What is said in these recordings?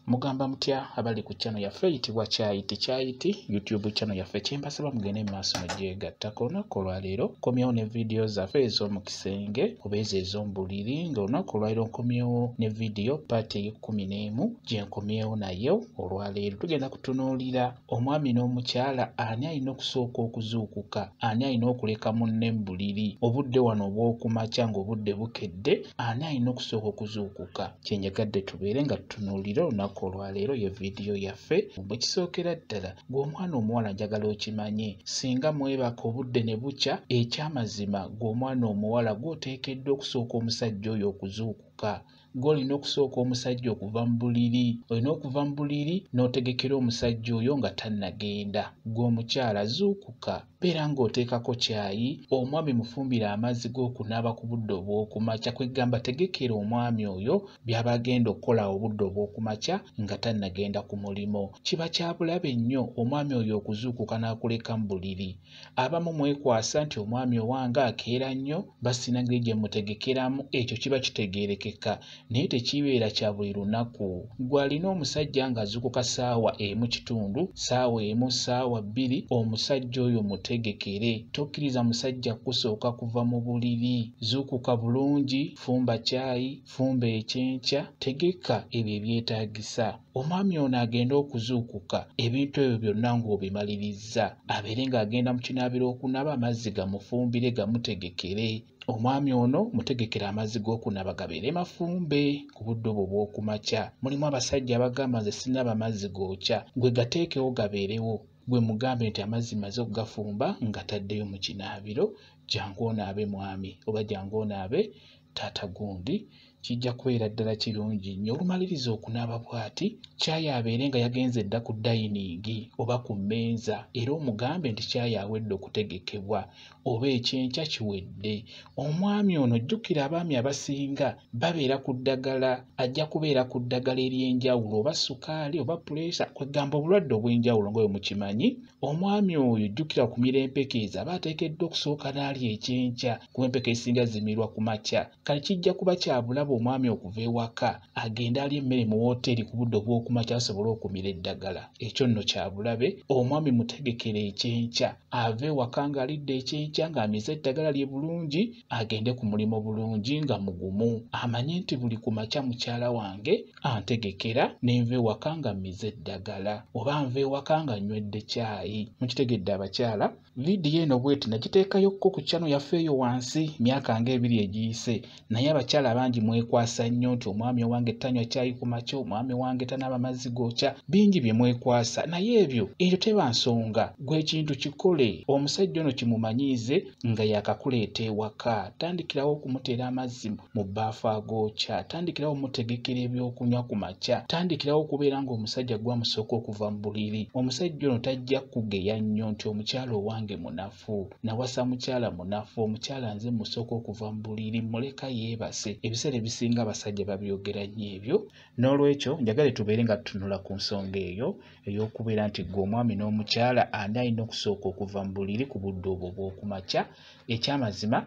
Mugamba mutya abali ku channel yaffe eyitibwa Kyayiti Kyayiti YouTube channel yaffe? Kyembasaba mugende mu maaso mugyegattako. Olunaku olwaleero nkomyewo ne vidiyo zaffe ez'omu kisenge oba ezo ez'omu buliri, ng'olunaku olwaleero nkomyewo ne vidiyo part ey'ekkumi n'emu gye nkomyewo nayo olwaleero. Tugenda kutunuulira omwami n'omukyala, ani alina okusooka okuzuukuka, ani alina okuleka munne mu buliri obudde wano obw'okumakya ng'obudde bukedde, ani alina okusooka okuzuukuka. Kye njagadde tubeere nga tutunuulira olunaku olwaleero ye vidiyo yaffe. Bwe kisookera ddala, gwe omwana omuwala njagala okimanye, singa mwebaka obudde ne bukya, ekyamazima gwe omwana omuwala gw'oteekeddwa okusooka omusajja oyo okuzuukuka. Gw'olina okusooka omusajja okuva mu buliri, olina okuva mu buliri n'otegekera omusajja oyo nga tannagenda. Gwe omukyala zuukuka, beera ng'oteekako kyayi, omwami mufumbire amazzi g'okunaaba ku budde obw'okumakya, kwegamba tegekera omwami oyo by'aba agenda okukola obudde obw'okumakya nga tannagenda ku mulimo. Kiba kya bulabe nnyo omwami oyo okuzuukuka n'akuleka mu buliri. Abamu mwekwasa nti omwami owange akeera nnyo, basina ngeri gye mutegekeramu, ekyo kiba kitegeerekeka, naye tekibeera kya buli lunaku. Gwe alina omusajja ng'azuukuka ssaawa emu kitundu, ssaawa emu, ssaawa bbiri, omusajja oyo mutegekere. Tokkiriza musajja kusooka kuva mu buliri. Zuukuka bulungi, fumba kyayi, fumba ekyenkya, tegeka ebyo ebyetaagisa. Omwami ono agenda okuzuukuka ebintu ebyo byonna ng'obimalirizza, abeere ng'agenda mu kinaabiro okunaaba, amazzi gamufumbire gamutegekere. Omwami ono mutegekere amazzi g'okunaaba gabeere mafumbe ku budde obwo obw'okumakya. Mulimu abasajja abagamba nze sinaaba mazzi gookya, gwe gateekewo gabeerewo. Gwe mugambe nti amazzi maze okugafumba nga taddeyo mu kinaabiro, jangu onaabe mwami oba jangu onaabe taata gundi. Kijja kubeera ddala kirungi nnyo. Olumaliriza okunaaba bw'ati, kyayi abeere nga yagenze dda ku dayiningi oba ku mmeeza, era omugambe nti kyayi awedde okutegekebwa oba ekyenkya kiwedde. Omwami ono jjukira abaami abasinga babeera ku ddagala, ajja kubeera ku ddagala ery'enjawulo oba sukaali oba puleesa, kwegamba obulwadde obw'enjawulo nga bwe mukimanyi. Omwami oyo jjukira kumira empeke ezo aba ateekeddwa okusooka n'alya ekyenkya, kuba empeke ezisinga zimirwa ku makya. Kale kijja kuba kya bulabe omwami okuva ewaka agende alya emmere mu wooteeri ku budde obw'okumakya asobole okumira eddagala. Ekyo nno kya bulabe. Omwami mutegekere ekyenkya, ave ewaka ng'alidde ekyenkya ng'amize eddagala lye bulungi, agende ku mulimu bulungi nga mugumu, amanye nti buli ku makya mukyala wange antegekera ne nva ewaka nga mmize eddagala oba nva ewaka nga nywedde kyayi. Mukitegedde abakyala? Vidiyo eno bweti nagiteekayokko ku channel yaffe eyo wansi myaka ng'ebiri egiyise, naye abakyala bangi mwekwasa nnyo nti omwami owange tanywa kyayi ku makya, omwami wange tanaaba mazzi gookya, bingi bye mwekwasa, naye ebyo ekyo teba nsonga. Gwe ekintu kikole, omusajja ono kimumanyiize nga yakakuleeta ewaka. Tandikirawo okumuteera amazzi mu bbaafu agookya, tandikirawo omutegekera ebyokunywa ku makya, tandikirawo okubeera ng'omusajja gwamusooka okuva mu buliri. Omusajja ono tajja kugeya nnyo nti omukyala owange munafu, nawasa mukyala munafu, omukyala nze musooka okuva mu buliri, muleka yeebase. Ebiseera ebisinga abasajja babyogera nnyo ebyo. N'olwekyo njagale tubeere nga tutunula ku nsonga eyo ey'okubeera nti gwe omwami n'omukyala ani alina okusooka okuva mu buliri ku budde obwo obw'okumakya. Ekyamazima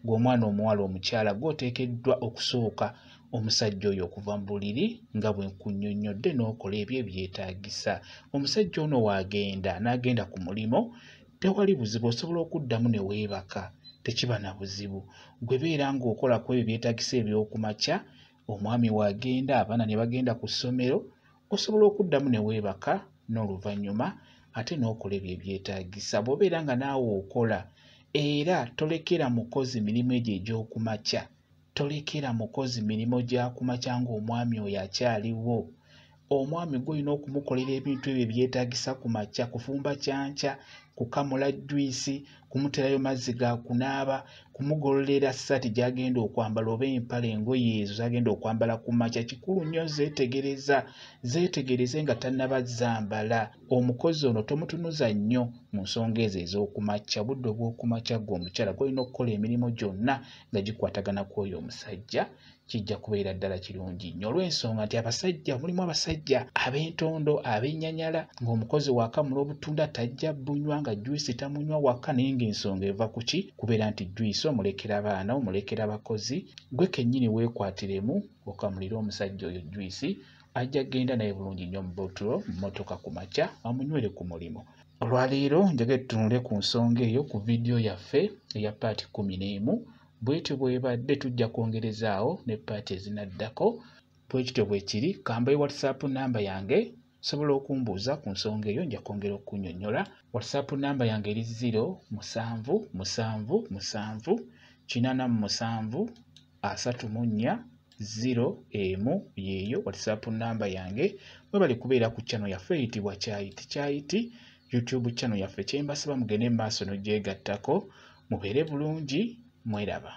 gwe omwana omuwala omukyala gw'oteekeddwa okusooka omusajja oyo okuva mu buliri nga bwe nkunnyonnyodde n'okola ebyo ebyetaagisa. Omusajja ono waagenda n'agenda ku mulimu, tewali buzibu, osobola okuddamu ne weebaka, tekiba na buzibu. Gwe beera ng'okola ku ebyo ebyetaagisa eby'okumakya, omwami waagenda, abaana ne bagenda ku ssomero, osobola okuddamu ne weebaka n'oluvannyuma ate n'okola ebyo ebyetaagisa. Bw'obeera nga naawe okola, era tolekera mukozi mirimu egyo egy'okumakya, tolekera mukozi mirimu gya kumakya ng'omwami oyo akyaliwo. Omwami gw'olina okumukolera ebintu ebyo ebyetaagisa ku makya, kufumba kyankya, kukamula juyisi, kumuterayo mazzi ga kunaaba, kumugololera ssaati gy'agenda okwambala oba empale, engoye ezo z'agenda okwambala ku makya. Kikulu nnyo zeetegereza, zeetegereze nga tannaba zambala. Omukozi ono tomutunuza nnyo mu nsonga ezo ez'okumakya. Obudde obw'okumakya ggwe omukyala gw'olina okukola emirimu gyonna nga gikwatagana ku oyo omusajja, kijja kubeera ddala kirungi nnyo. Olw'ensonga nti abasajja, mulimu abasajja ab'entondo, ab'ennyanyala, ng'omukozi waakamula obutunda tajja bunywa, nga juyisi tamunywa waka, naye ng'ensonga eva ku ki? Kubeera nti juyisi omulekera baana, omulekera bakozi, gwe kennyini weekwatiremu okamulire omusajja oyo juyisi Ajja kugenda naye bulungi nnyo mu bootulo mu mmotoka ku makya amunywere ku mulimu. Olwaleero njagala tutunule ku nsonga eyo ku vidiyo yaffe eya paati 11. Bwetyo bw'ebadde tujja kwongerezaawo ne paati ezinaddako. Bwe kityo bwe kiri, kambaye WhatsApp namba yange, osobola okumbuuza ku nsonga eyo nja kwongera okunnyonnyola. WhatsApp namba yange eri 0 7 7 7 87 34 0 1 yeeyo WhatsApp namba yange. Mwebale kubeera ku channel yaffe eyitibwa Kyayiti Kyayiti, YouTube channel yaffe. Kye mbasaba mugende mu maaso n'ogyegattako, mubeere bulungi, mweraba.